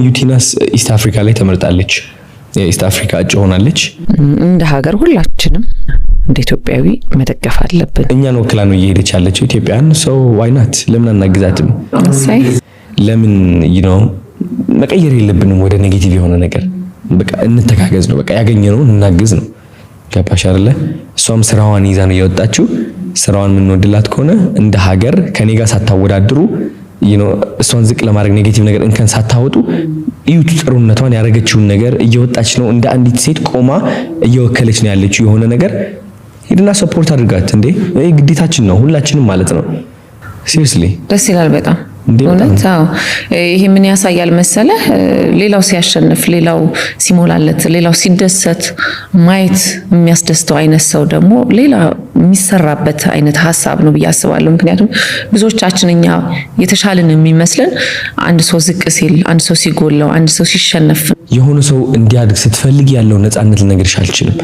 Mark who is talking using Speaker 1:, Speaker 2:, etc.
Speaker 1: ዩቲናስ East Africa ላይ ተመርጣለች። የ East Africa እጩ ሆናለች።
Speaker 2: እንደ ሀገር ሁላችንም እንደ ኢትዮጵያዊ መደገፍ አለብን።
Speaker 1: እኛን ወክላ ነው እየሄደች ያለችው ኢትዮጵያን። So why not? ለምን አናግዛትም?
Speaker 2: እሰይ።
Speaker 1: ለምን መቀየር የለብንም ወደ negative የሆነ ነገር? በቃ እንተጋገዝ ነው። በቃ ያገኘነውን እናግዝ ነው። ገባሽ አይደለ? እሷም ስራዋን ይዛ ነው የወጣችው። ስራዋን የምንወድላት ከሆነ እንደ ሀገር ከኔ ጋር ሳታወዳድሩ፣ እሷን ዝቅ ለማድረግ negative ነገር እንከን ሳታወጡ እዩት ጥሩነቷን፣ ያደረገችውን ነገር። እየወጣች ነው። እንደ አንዲት ሴት ቆማ እየወከለች ነው ያለችው የሆነ ነገር። ሂድና support አድርጋት እንዴ! ይሄ ግዴታችን ነው ሁላችንም ማለት ነው። Seriously.
Speaker 2: ደስ ይላል በጣም።
Speaker 1: እንዴ፣ በጣም።
Speaker 2: እውነት አዎ። ይሄ ምን ያሳያል መሰለህ? ሌላው ሲያሸንፍ፣ ሌላው ሲሞላለት፣ ሌላው ሲደሰት ማየት የሚያስደስተው አይነት ሰው ደግሞ ሌላ የሚሰራበት አይነት ሀሳብ ነው ብዬ አስባለሁ። ምክንያቱም ብዙዎቻችን እኛ የተሻልን የሚመስለን አንድ ሰው ዝቅ ሲል፣ አንድ ሰው ሲጎለው፣ አንድ ሰው ሲሸነፍ
Speaker 1: የሆነ ሰው እንዲያድግ ስትፈልግ ያለው ነፃነት ልነግርሽ አልችልም።